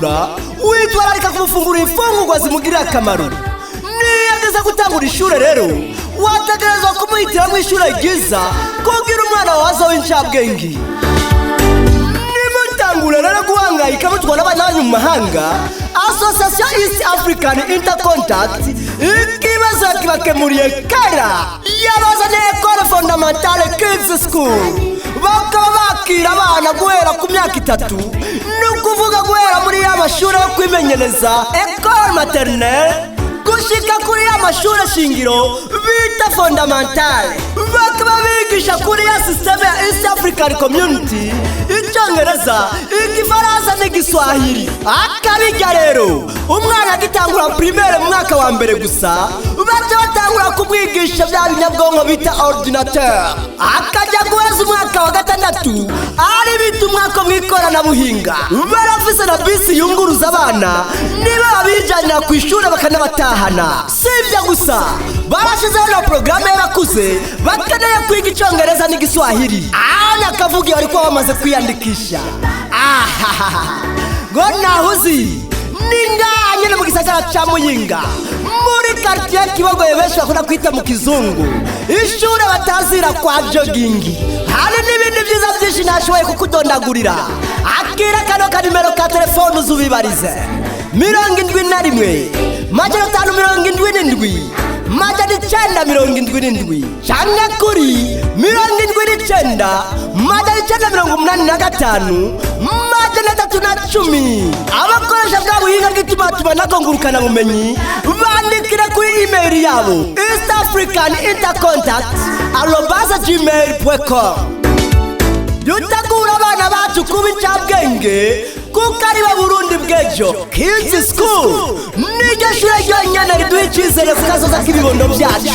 gufungura, witwararika kumufungura imfungurwa zimugirira akamaro. Niyo ageze gutangura ishure rero, wategerezwa kumuhitiramo ishure ryiza kugira umwana wawe azobe incabwenge. Nimutangure rero guhangayika mutwara abana banyu mu mahanga. Association East African Intercontact ikibazo kibakemuriye kera, yabazaniye Ecole Fondamentale Kids School. Bakaba bakira abana guhera ku myaka 3, ni ukuvuga guhera muri ya mashuri yo kwimenyereza, école maternelle, gushika kuri ya mashuri shingiro bita fondamentale. Bakaba bigisha kuri ya système ya East African Community, Icyongereza, Igifaransa n'Igiswahili. Akabijya rero, umwana agitangura primaire mu mwaka wa mbere gusa, baca batangura kumwigisha bya binyabwonko bita ordinateur, akajya guheza umwaka wa gatandatu ari bita umwaka mu ikoranabuhinga. Barafise na bisi yunguruza abana, niba babijyanira ku ishuri bakanabatahana. Si ibyo gusa, barashyizeho na porogaramu y'abakuze bakeneye kwiga Icyongereza n'Igiswahili. Aho nyakavuga bari kuba bamaze kwiyandikisha ahahaha ngo naho uzi ni ngaha nyine mu gisagara ca Muyinga, muri quartier Kibogoye, benshi bakunda kwita mu Kizungu, ishure batazira kwa Jogging. Hari n'ibindi byiza byinshi ntashoboye kukudondagurira. Akira kano kanimero ka telefone uzubibarize: 71 577 977, canke kuri 79 985 310. Abakoresha bwa buhinga bw'itumatumanako ngurukanabumenyi, bandikire kuri email yabo eastafricanintercontact@gmail.com. Dutegura abana bacu kuba incabwenge kuko ari bo Burundi bw'ejo. Kids School niryo shure ryonyene riduha icizere ku kazoza k'ibibondo byacu.